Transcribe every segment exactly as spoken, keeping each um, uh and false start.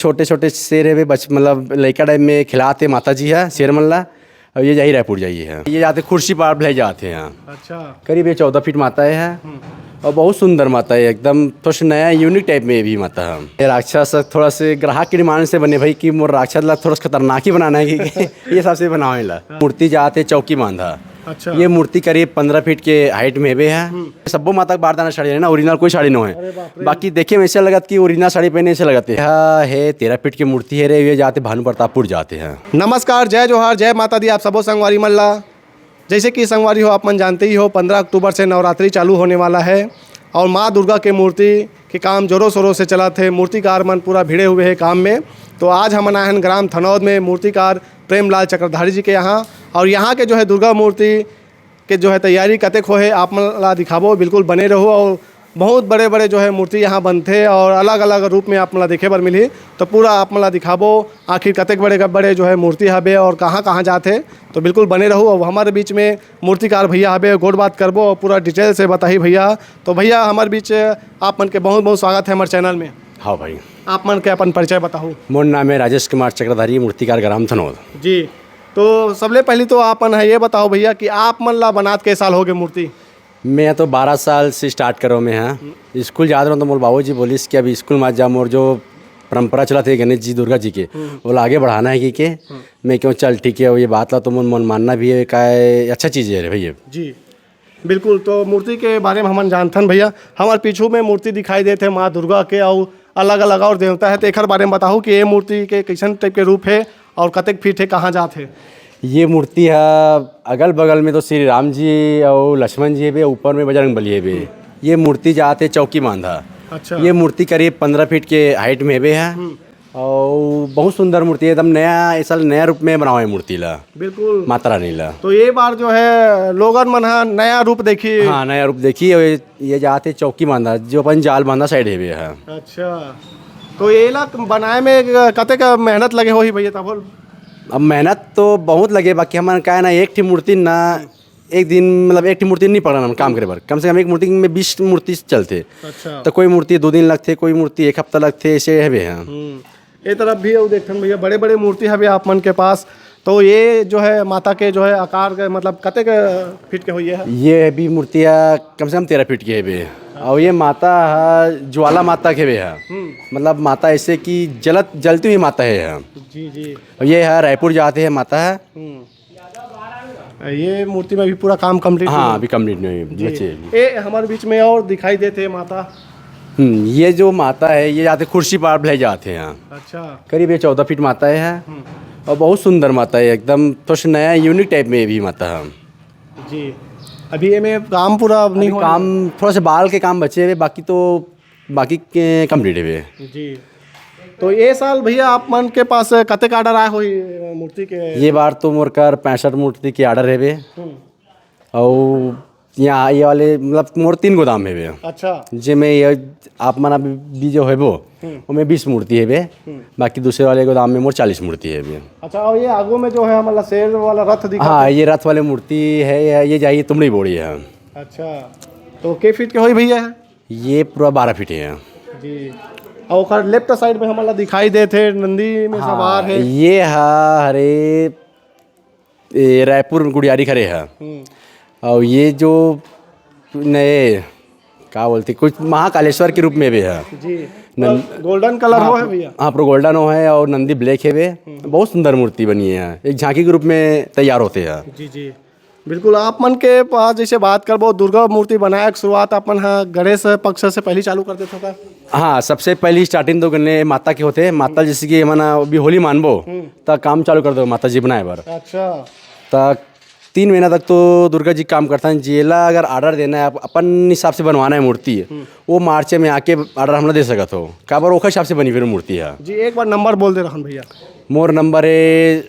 छोटे छोटे शेर हे, बच मतलब लइका टाइम में खिलाते माता जी हे शेर मन ला। और ये जाही रायपुर जाही हे, ये जाथे खुर्सीपार भले जाथे हे। अच्छा। करीब ये चौदह फीट माता हे। हम्म। और बहुत सुंदर माता हे, एकदम थोड़ा सा नया यूनिक टाइप में ये भी माता हे। ये राक्षस थोड़ा से ग्राहक के डिमांड से बने भाई कि मोर राक्षस ला थोड़ा सा खतरनाक ही बनाना हे कि ये हिसाब से बनावे ला। हाँ। मूर्ति जात हे चौकी बांधा। अच्छा। ये मूर्ति करीब पंद्रह फीट के हाइट में हेबे हे। हम्म। सब्बो माता के बारदाना साड़ी हे ना, ओरिजिनल कोई साड़ी नो हे। अरे बाप रे। बाकी देखे में ऐसे लगत कि ओरिजिनल साड़ी पहने ऐसे लगत हे। यह हे तेरह फीट की मूर्ति हे रे, ये जात हे भानु प्रतापपुर जात हे। नमस्कार, जय जोहार, जय माता दी आप सबो संगवारी मन ला। जैसे कि संगवारी हो, आप मन जानते ही हो, पंद्रह अक्टूबर से नवरात्रि चालू होने वाला है और माँ दुर्गा के मूर्ति के काम जोरों शोरों से चलत हे। मूर्तिकार मन पूरा भिड़े हुए हैं काम में। तो आज हमन आए हैं ग्राम थनौद में मूर्तिकार प्रेमलाल चक्रधारी जी के यहाँ, और यहाँ के जो है दुर्गा मूर्ति के जो है तैयारी कतेक होहे, आप मन ला दिखाबो। बिल्कुल बने रहू। और बहुत बड़े-बड़े जो है मूर्ति यहाँ बनथे और अलग-अलग रूप में आप मन ला देखे बर मिलही। तो पूरा आप मन ला दिखाबो आखिर कतेक बड़े-बड़े जो है मूर्ति हबे और कहाँ-कहाँ जाथे। तो बिल्कुल बने रहू। और हमारे बीच में मूर्तिकार भैया हबे, गोठ बात करबो और पूरा डिटेल से बताही भैया। तो भैया, हमारे बीच आप मन के बहुत-बहुत स्वागत है हमारे चैनल में। हाँ भाई। आप मन के अपन परिचय बताहू। मोर नाम है राजेश कुमार चक्रधारी, मूर्तिकार ग्राम थनौद। जी, तो सबले पहली तो आप मन ह ये बताओ भैया कि आप मन ला बनात के साल हो गए मूर्ति? मैं तो बारह साल से स्टार्ट करो मैं, हाँ। हम्म। स्कूल जात रहो तो मोर बाबूजी बोलिस कि अभी स्कूल मत जा, मोर जो परंपरा चलत हे गणेश जी दुर्गा जी के, हम्म। वो ला आगे बढ़ाना है कि के। हम्म। मैं क्यों चल ठीक है, ये बात ला तो मोर मन मानना भी है, का है, अच्छा चीज़ है रे भैया। जी, बिल्कुल। तो मूर्ति के बारे में हमन जानथन भैया, हमारे पीछू में मूर्ति दिखाई देत हे माँ दुर्गा के, और अलग-अलग और देवता है, तो एकर बारे में बताहू कि ये मूर्ति के कैसन टाइप के रूप है और कतेक फीट है, कहाँ जात है? ये मूर्ति ह अगल-बगल में तो श्री राम जी अउ लक्ष्मण जी हेबे, ऊपर में बजरंग बली हेबे। हम्म। ये मूर्ति जात हे चौकी बांधा। अच्छा। ये मूर्ति करीब पंद्रह फीट के हाइट में हेबे ह। हम्म। अउ बहुत सुंदर मूर्ति हे, एकदम नया, ऐसा नया रूप में बनावा हे मूर्ति ला। बिल्कुल। माता रानी ला। तो ये बार जो है लोगन मन ह नया रूप देखी। हाँ, नया रूप देखी। अउ ये, ये जात हे चौकी बांधा, जो अपन जाल बांधा साइड हेबे ह। अच्छा, तो ये ला बनाए में कतेक मेहनत लगे होही भैया, तब बोल। अब मेहनत तो बहुत लगे, बाकी हमन का है ना, एक ठी मूर्ति ना, एक दिन, मतलब, एक ठी मूर्ति नहीं पकड़न हम काम करे बर। कम से कम एक मूर्ति में बीस मूर्ति चलथे। अच्छा। तो कोई मूर्ति दो दिन लगथे, कोई मूर्ति एक हफ्ता लगथे, ऐसे हेबे हैं। हम्म। ये तरफ भी वो देखथन भैया, बड़े-बड़े मूर्ति हवे आप मन के पास। तो ये जो है माता के जो है आकार के, मतलब, कतेक फीट के होही ये? ये भी मूर्ति है, कम से कम तेरह फीट के हेबे। और ये माता है, ज्वाला माता के हेबे है। हम्म। मतलब, माता ऐसे कि जलत, जलती हुई माता है। जी, जी। और ये है, रायपुर जाते हैं माता है। हम्म। ये मूर्ति में भी पूरा काम complete हाँ, नहीं अभी complete नहीं हुई, जी। बचे अभी। ए, हमारे बीच में और दिखाई देते हैं माता। हम्म, ये जो माता है, ये जाते खुर्सीपार भले जाते हैं। अच्छा। करीब ये चौदह फीट माता है। हम्म। और बहुत सुंदर माता है, एकदम थोड़ा सा नया यूनिक टाइप में भी माता है। जी। अभी ये में काम पूरा अब नहीं अभी हुआ है? काम थोड़ा सा बाल के काम बचे हुए, बाकी तो बाकी के कंप्लीट हेबे। जी। तो ये साल भैया आप मन के पास कतेक ऑर्डर आए होही मूर्ति के? ये बार तो मोर कर पैंसठ मूर्ति के ऑर्डर हेबे। हम्म। अउ यहाँ ये वाले मतलब मोर तीन गोदाम हेबे। अच्छा। जेमे ये आप मन अभी भी जो हेबो, हम्म। ओमे बीस मूर्ति हेबे। हम्म। बाकी दूसरे वाले गोदाम में मोर चालीस मूर्ति हेबे। अच्छा, और ये आगू में जो है हमारा शेर वाला रथ दिखा हाँ, दे। ये रथ वाले मूर्ति है, ये, ये जाइए तुमड़ी बोड़ी है। अच्छा, तो के फीट के होही भैया? ये पूरा बारह फीट है। जी। और ओकर लेफ्ट साइड में हमन ला दिखाई देत हे, नंदी में हाँ, सवार है। ये हा हरे, ए, रायपुर में गुड़ियारी खड़े है। हम्म। और ये जो नए, का बोलते, कुछ महाकालेश्वर के रूप में भी है। जी। नन-, और गोल्डन कलर हाँ, हो है भैया? हाँ, पूरा गोल्डन हो है और नंदी ब्लैक है वे। हम्म। बहुत सुंदर मूर्ति बनी है, एक झांकी के रूप में तैयार होते हैं। जी, जी। बिल्कुल, आप मन के पास जैसे बात करबो, दुर्गा मूर्ति बनाए के शुरुआत अपन ह गणेश पक्ष से पहली चालू कर देथो का? हाँ, सबसे पहली स्टार्टिंग तो गने माता के होथे। माता जैसे कि हमन अभी होली मानबो, हम्म। त काम चालू कर दो माता जी बनाए बर। अच्छा। त तीन महीना तक तो दुर्गा जी काम करथन। जेला अगर ऑर्डर देना है, अप-, अपन हिसाब से बनवाना है मूर्ति, हम्म। वो मार्च में आके ऑर्डर हमला दे सकत हो, काबर ओखर हिसाब से बनी फिर मूर्ति है। जी, एक बार नंबर बोल दे रहन भैया। मोर नंबर है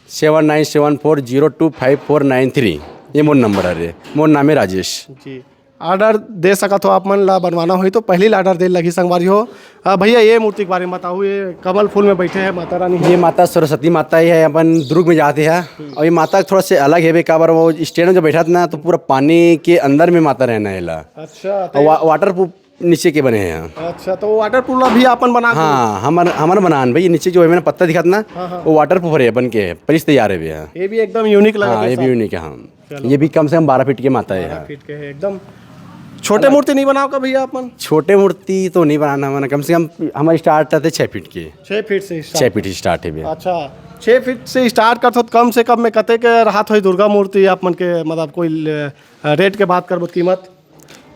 seven nine seven four zero two five four nine three, ये मोर नंबर हरे। मोर नाम है राजेश। जी, ऑर्डर दे सकत हो आप मन ला, बनवाना होही तो पहली ला ऑर्डर दे लगही संगवारी हो। अ, भैया, ये मूर्ति के बारे में बताओ, ये कमल फूल में बैठे हैं माता रानी। ये माता सरस्वती माता ही है, अपन दुर्ग में जाते हैं। हम्म। और ये माता थोड़ा से अलग है बे, काबर वो स्टैंड में जो बैठा था ना, तो पूरा पानी के अंदर में माता रहना है ला। अच्छा, तो और वा-, वाटर प्रूफ नीचे के बने हैं। अच्छा, तो वो वाटर प्रूफ भी आपन बना के? हाँ, हमर, हमर बनान भाई, नीचे जो है मैंने पत्ता दिखात ना, हाँ, हाँ। वो वाटर प्रूफ है, बन के है, पलिश तैयार है भैया। ये भी एकदम यूनिक लगा हाँ, था ये भी साहब। यूनिक है, हाँ। चलो। ये भी कम से कम बारह फीट के माता है, बारह हाँ। फीट के है एकदम। छोटे मूर्ति नहीं बनाओ का भैया आपन? छोटे मूर्ति तो नहीं बनाना हमारा, कम से कम हमारे स्टार्ट आते छः फीट के। छः फीट से start छः फीट से स्टार्ट है भैया। अच्छा, छः फीट से स्टार्ट करथो तो कम से कम में कते के राहत होई दुर्गा मूर्ति आप मन के, मतलब कोई ल-, रेट के बात करबो, कीमत?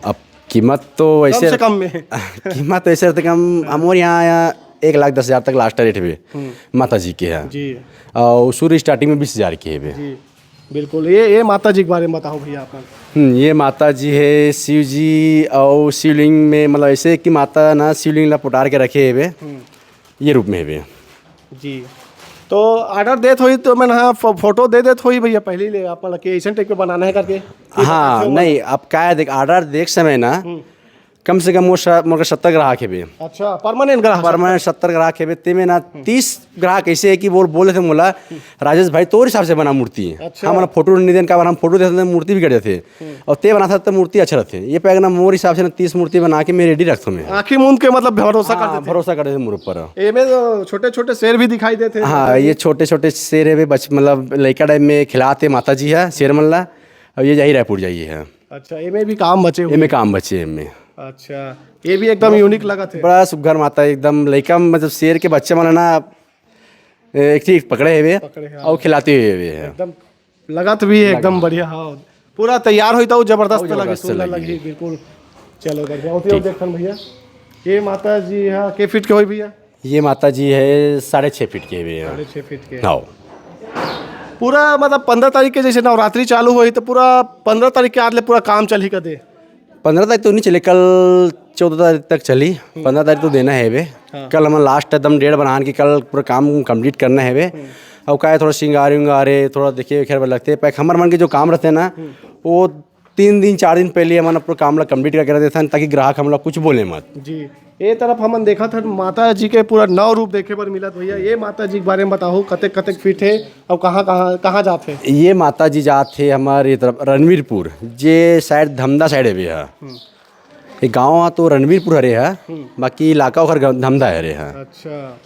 अब कीमत तो कम ऐसे से कम में। कीमत तो ऐसे रहते कि हम, हम और यहाँ, यहाँ एक लाख दस हज़ार तक लास्ट रेट भी हम्म। माता जी के है। जी। और शुरू स्टार्टिंग में बीस हज़ार की है भी। जी, बिल्कुल। ये, ये माता जी के बारे में बताओ भैया आप। हम्म, ये माता जी है, शिव जी और शिवलिंग में, मतलब ऐसे कि माता ना शिवलिंग ला पुटार के रखे है बे। हम्म। ये रूप में है बे। जी। तो ऑर्डर देत होई तो मैं ना फो-, फोटो दे देत होई भैया पहले ले आप, मतलब कि ऐसे टाइप के बनाना है करके? हाँ, नहीं, आप का है, देख, ऑर्डर देख समय ना, हम्म। कम से कम मोर स-, मोर के सत्तर ग्राहक हेबे। अच्छा, परमानेंट ग्राहक? परमानेंट सत्तर ग्राहक हेबे, तेमे ना हम्म। तीस ग्राहक ऐसे है कि वो बोले थे मोला, "राजेश भाई, तोर हिसाब से बना मूर्ति।" अच्छा। हमन फोटो नहीं देन, काबर हम फोटो देते हैं, मूर्ति बिगड़ जाते हैं। हम्म। और ते बनाता तो मूर्ति अच्छा रहते। ये पैक ना मोर हिसाब से ना तीस मूर्ति बना के मैं रेडी रखता हूँ मैं। आँखी मूंद के मतलब भरोसा कर हाँ, देते। भरोसा कर देते मोर ऊपर। एमे तो छोटे-छोटे शेर भी दिखाई देते हैं। हाँ, ये छोटे-छोटे शेर है, वे बच-, मतलब लइका टाइम में खिलाते माता जी है, शेर मन ला। अब ये जाही रायपुर जाही है। अच्छा, एमे भी काम बचे हुए एमे हैं। काम बचे एमे। अच्छा, ये भी एकदम यूनिक लगत है। बड़ा सुग्घर माता है एकदम, लइका मतलब शेर के बच्चे मन ना, ए, एक ठीक पकड़े हेवे पकड़े, हाँ। और खिलाते हुए हेवे है। एकदम लगत भी है, एकदम बढ़िया, हाँ। पूरा तैयार होई तो जबरदस्त और लगी, जबरदस्त सुंदर लगी। लगी, बिल्कुल। चलो, बढ़िया। होती हो ठीक। देखन भैया, ये माता जी, हाँ, के फीट के होई भैया? ये माता जी है साढ़े छः फीट के भैया। साढ़े छः फीट के। हाँ। पूरा मतलब पंद्रह तारीख के जैसे नवरात्रि चालू होई तो पूरा पंद्रह तारीख के आदले पूरा काम चलही कदे? पंद्रह तारीख तो नहीं चले, कल चौदह तारीख तक चली। हम्म। पंद्रह तारीख तो देना है बे। हाँ। कल हमन लास्ट एकदम डेढ़ बनान के कल पूरा काम कंप्लीट करना है बे। हम्म। अब का है, थोड़ा सिंगारे उंगारे, थोड़ा देखिए खैर लगते हैं, पैक हमर मन के जो काम रहते हैं ना, हम्म। वो तीन दिन, चार दिन पहले हमन अपन काम ला कंप्लीट करके रख देथन, ताकि ग्राहक हमला कुछ बोले मत। जी, ये तरफ हमन देखत हन, माता जी के पूरा नौ रूप देखे बर मिलत भैया। ये माता जी के बारे में बताओ, कतेक, कतेक फीट है और कहाँ, कहाँ, कहाँ जात है? ये माता जी जात है हमारे ये तरफ रणवीरपुर, जे साइड धमदा साइड है भैया। हम्म। ये गाँव तो रणवीरपुर हरे है, हम्म। बाकी इलाका ओकर ग-, धमदा हरे है। अच्छा।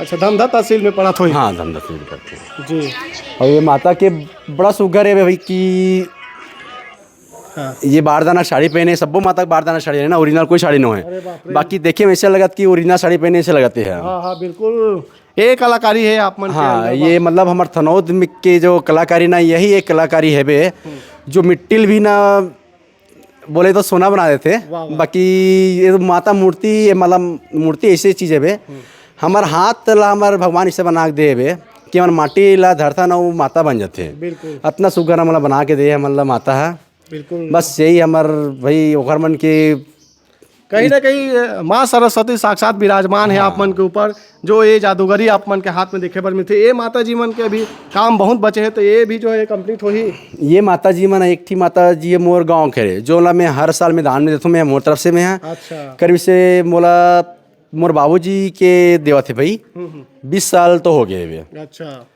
अच्छा, धमधा तहसील में पड़त होही। हाँ, धमधा तहसील में पड़त होही। जी। और ये माता के बड़ा सुग्घर है भाई कि हाँ। ये बारदाना साड़ी पहने, सब्बो माता के बारदाना साड़ी है ना, ओरिजिनल कोई साड़ी नो है। अरे बाप रे। बाकी देखे में ऐसे लगत कि ओरिजिनल साड़ी पहने ऐसे लगते हैं। हाँ, हाँ, बिल्कुल। ये कलाकारी है आप मन के हाँ, अंदर ये बा- मतलब हमर थनौद में के जो कलाकारी ना, यही एक कलाकारी है बे, हम्म। जो मिट्टी ल भी ना बोले तो सोना बना देथे। वाह, वाह। बाकी ये माता मूर्ति, ये मतलब मूर्ति ऐसी चीज है बे, हम्म। हमर हाथ ला हमर भगवान इसे बना के दे बे कि हमर माटी ला धरथन अउ माता बन जाथे। बिल्कुल। अतना सुग्घर हमला बना के दे हमन ला माता ह। बिल्कुल। बस यही हमर भाई ओखर मन के कहीं ना कहीं, अ, माँ सरस्वती साक्षात विराजमान है हाँ। आप मन के ऊपर। जो ये जादूगरी आप मन के हाथ में देखे बर मिलथे, ये माता जी मन के अभी काम बहुत बचे हे, तो ये भी जो है कंप्लीट होही। ये माता जी मन, एक ठी माता जी है मोर गाँव के हरे, जो ला मैं हर साल में दान में देथों, मैं मोर तरफ से मैं हाँ। अच्छा। करीब से मोला मोर बाबूजी के देवत है भाई, हम्म, हम्म। बीस साल तो हो गए हे। अच्छा।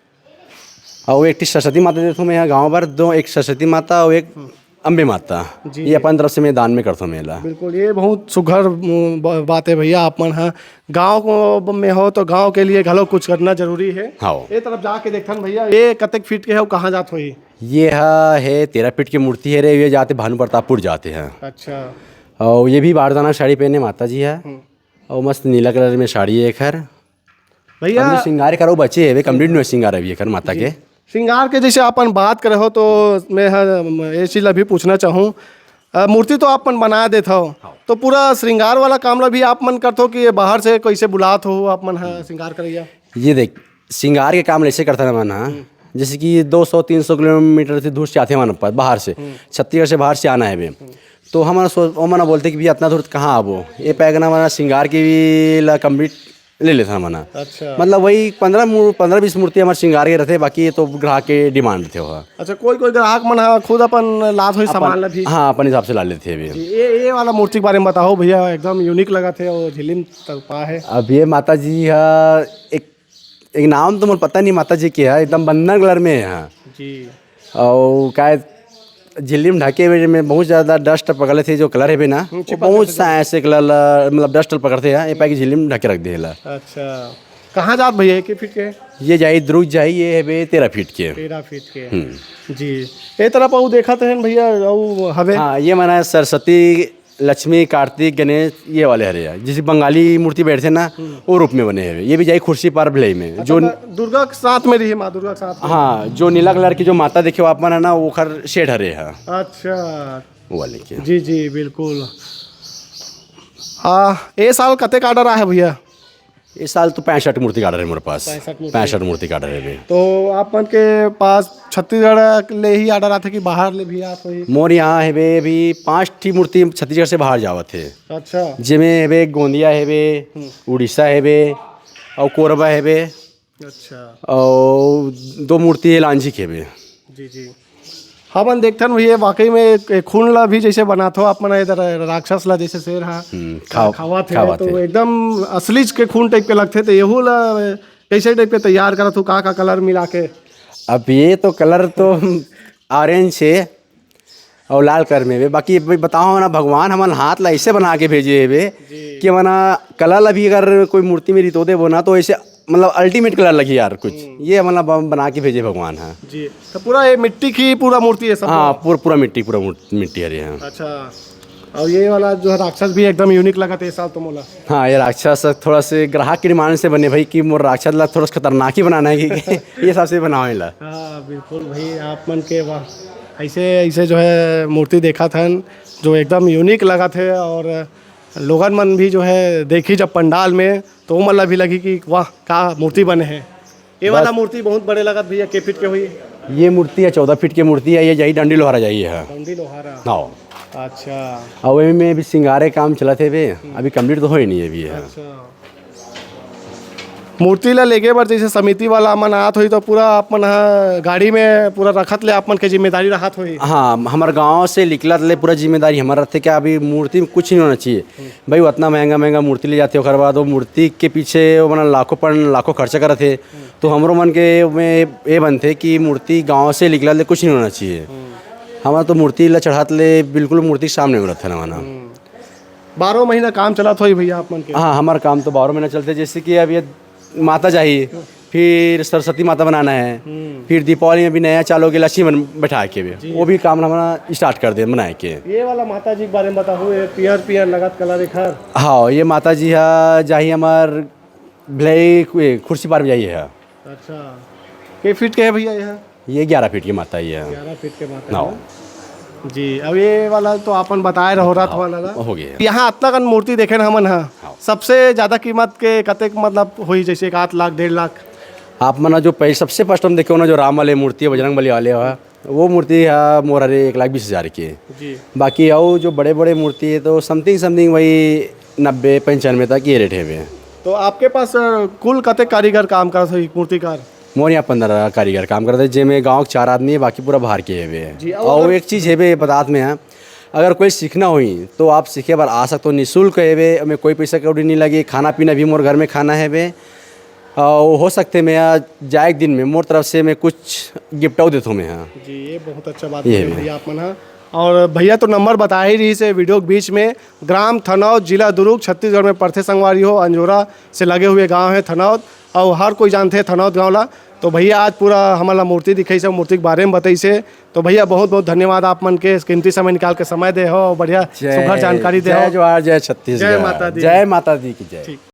और एक ठी सरस्वती माता देथों मैं यहाँ गाँव भर, दो, एक सरस्वती माता और एक हम्म। अम्बे माता। जी, ये जी। अपन तरफ से मैं दान में करथों मेला। बिल्कुल, ये बहुत सुघर, उम, ब-, बात है भैया। आप मन ह गाँव को, में हो तो गाँव के लिए घलो कुछ करना जरूरी है। हाँ। ये तरफ जाके देखथन भैया, ये कतेक फीट के है, वो कहाँ जात होही? ये ह-, है तेरह फीट की मूर्ति है रे, ये जाते भानु प्रतापपुर जाते हैं। अच्छा। और ये भी बारदाना साड़ी पहने माता जी है। हम्म। और मस्त नीला कलर में साड़ी है एखर। भैया अभी श्रृंगार करो बचे है, वे कंप्लीट नहीं श्रृंगार अभी एखर माता जी। के। श्रृंगार के जैसे अपन बात करे हो तो मैं ह-, ये चीज ला भी पूछना चाहूँ, अ, मूर्ति तो आप मन बना देत हो, हाँ। तो पूरा श्रृंगार वाला काम ला भी आप मन करत हो कि ये बाहर से कैसे बुलात हो आप मन ह श्रृंगार करैया? ये देख, श्रृंगार के काम ऐसे करता ना मन ह, हम्म। जैसे कि दो सौ तीन सौ किलोमीटर से दूर से आते हैं मन ऊपर बाहर से, हम्म। छत्तीसगढ़ से बाहर से आना है बे। हम्म। तो हम सोच, वो मन बोलते कि भैया इतना दूर कहाँ आबो, ये पैगना वाला श्रृंगार के भी ला कंप्लीट ले लेता मना। अच्छा। मतलब वही पन्द्रह मू-, पन्द्रह बीस मूर्ति हमारे श्रृंगार के रहते, बाकी ये तो ग्राहक के डिमांड थे वह। अच्छा, कोई कोई ग्राहक मन ह खुद अपन लात होई अपन, सामान ला भी। हाँ, अपन हिसाब से ला लेते हैं अभी। जी, ये, ये वाला मूर्ति के बारे में बताओ भैया, एकदम यूनिक लगा थे और झिलिम तरपा है। अब ये माता जी ह एक, एक नाम तो मोर पता नहीं माता जी के है, एकदम बंदन कलर में है। जी। और काय झिल्ली में ढके हुए में बहुत ज्यादा डस्ट पकड़ लेथे, जो कलर हेबे ना, हम्म, वो चिपक बहुत जाथे। सा ऐसे कलर ला, मतलब डस्ट पकड़थे, हाँ, ये पाए कि झिल्ली में ढके रख देला। अच्छा, कहाँ जात भैया, एक फीट के? ये जाई, दुर्ग जाई, ये हेबे तेरह फीट के। तेरह फीट के। हम्म। जी, ए तरफ अउ देखत हन भैया, अउ हवे? हाँ, ये माना सरस्वती, लक्ष्मी, कार्तिक, गणेश, ये वाले हरे हैं। जैसे बंगाली मूर्ति बैठथे ना, हम्म। वो रूप में बने हुए। ये भी जाई खुर्सी पार भिलाई में। अच्छा, जो तो दुर्गा के साथ में रही, माँ दुर्गा के साथ में। हाँ, जो नीला कलर की जो माता देखे हो आप मन है ना, वो खर शेड हरे है। अच्छा। वो वाले के। जी, जी, बिल्कुल। आ, ए साल कतेक ऑर्डर आहे भैया? इस साल तो पैंसठ मूर्ति का ऑर्डर है मेरे पास। पैंसठ मूर्ति। पैंसठ मूर्ति का ऑर्डर है अभी। तो आप मन के पास छत्तीसगढ़ ले ही ऑर्डर आथे कि बाहर ले भी आत होही? मोर यहाँ हेबे अभी पाँच ठी मूर्ति छत्तीसगढ़ से बाहर जावत हे। अच्छा। जेमे हेबे गोंदिया हेबे, हम्म। उड़ीसा हेबे, और कोरबा हेबे, अच्छा। और दो मूर्ति हे लांजी के हेबे। जी, जी। हमन देखथन भैया, वाकई में एक, एक खून ला भी जैसे बनात हो आप मन, इधर राक्षस ला जैसे शेर हा हम्म, खाव-, खावत हे, खावत तो हे। एकदम असलीच के खून टाइप के लगथे। तो यहू ला कैसे टाइप के तैयार करत हो, का का कलर मिला के? अब ये तो कलर तो ऑरेंज हे और लाल कलर में हेबे। बाकी अभी बताओ ना, भगवान हमन हाथ ला ऐसे बना के भेजे हेबे जी। कि मना कलर ला भी अगर कोई मूर्ति में रितो देबो ना, तो ऐसे मतलब अल्टीमेट कलर लगी यार कुछ। हम्म। ये मतलब हम बना के भेजे भगवान, हाँ। जी, तो पूरा ये मिट्टी की पूरा मूर्ति है सब? हाँ, पूरा, पूरा मिट्टी, पूरा मूर्ति, मिट्टी हरे, हाँ। अच्छा, और ये वाला जो है राक्षस भी एकदम यूनिक लगत हे इस साल तो मोला। हाँ, ये राक्षस थोड़ा से ग्राहक की डिमांड से बने भाई कि मोर राक्षस ला थोड़ा सा खतरनाक ही बनाना है कि ये हिसाब से बनावे ला। हाँ, बिल्कुल भाई, आप मन के वाह, ऐसे, ऐसे जो है मूर्ति देखत हन जो एकदम यूनिक लगत हे और लोगन मन भी जो है देखी जब पंडाल में, तो वो मन ला भी लगी कि वाह, का मूर्ति बने हे। ये वाला बस। मूर्ति बहुत बड़े लगत भैया, के फीट के होही? ये मूर्ति है चौदह फीट की मूर्ति है, ये जाही डंडी लोहारा जाही है। डंडी लोहारा। हाँ। अच्छा। और एमे भी सिंगारे काम चलत हे बे, अभी कंप्लीट तो होए नहीं अभी है। अच्छा। मूर्ति ला लेगे बर जैसे समिति वाला मन आत होही, तो पूरा आप मन ह गाड़ी में पूरा रखत ले आप मन के जिम्मेदारी रहत होही? हाँ, हमर गांव से निकलत ले पूरा जिम्मेदारी हमर रहथे। क्या अभी मूर्ति में कुछ नहीं होना चाहिए भाई, उतना महंगा महंगा मूर्ति ले जाथे, ओकर बाद वो मूर्ति के पीछे वो मन लाखों पन लाखों खर्चा करत हे, तो हमरो मन के में ये बनथे कि मूर्ति गांव से निकलत ले कुछ नहीं होना चाहिए। हमारा तो मूर्ति ला चढ़ात ले बिल्कुल मूर्ति के सामने में रहथे ना माना। बारह महीना काम चलत होही भैया आप मन के? हाँ, हमार काम तो बारह महीना चलथे। जैसे कि अब ये माता जाही, फिर सरस्वती माता बनाना है, हम्म। फिर दीपावली में भी नया चालू के लक्ष्मी बन-, बैठा के भी, जी। वो भी काम हमारा स्टार्ट कर दे बनाए के। ये वाला माता जी के बारे में बताओ, ये पियर पियर लगत कलर एक हर। हाँ, ये माता जी है, जाही हमार भिलाई, ए, खुर्सी पार में जाही है। अच्छा, के फीट के है भैया यहाँ? ये ग्यारह फीट की माता ही है। ग्यारह फीट के माता हाँ। है। जी, अब ये वाला तो आपन बताए रहो रात हाँ, वाला ना। हो गया। यहाँ अतना कन मूर्ति देखे ना हमन हा, हाँ। सबसे ज्यादा कीमत के कतेक मतलब होही, जैसे एक आध लाख, डेढ़ लाख? आप मन जो पहले सबसे फर्स्ट हम देखे हो ना, जो राम वाले मूर्ति है, बजरंग बली वाले है, वो मूर्ति है मोर हरे एक लाख बीस हजार के। जी। बाकी और जो बड़े बड़े मूर्ति है तो समथिंग समथिंग वही नब्बे पंचानवे तक ये रेट है। तो आपके पास, अ, कुल कतेक कारीगर काम करत होही, मूर्तिकार? मोर यहाँ पंद्रह कारीगर काम करत हे, जेमे गांव के चार आदमी है, बाकी पूरा बाहर के हेबे। जी, और और अगर एक चीज हेबे, बतात में है, अगर कोई सीखना होही तो आप सीखे बर आ सकते हो, निःशुल्क हेबे, हमें कोई पैसा कौड़ी नहीं लगे, खाना पीना भी मोर घर में खाना हेबे। और हो सकथे मैं यहाँ जाए के दिन में मोर तरफ से मैं कुछ गिफ्ट और देथों मैं यहाँ। जी, ये बहुत अच्छा बात ये है है। भैया आप मन हा। और भैया तो नंबर बता ही रही से वीडियो के बीच में, ग्राम थनौद, जिला दुर्ग, छत्तीसगढ़ में पड़थे संगवारी हो। अंजोरा से लगे हुए गांव है थनौद, और हर कोई जानथे थनौद गांव ला। तो भैया आज पूरा हमन ला मूर्ति दिखाइसे, मूर्ति के बारे में बताइसे। तो भैया बहुत बहुत धन्यवाद आप मन के कीमती समय निकाल के समय दे हो, बढ़िया जय, सुघर जानकारी दे जय हो। जोहार, जय छत्तीसगढ़, जय माता दी। जय माता दी की जय। ठीक।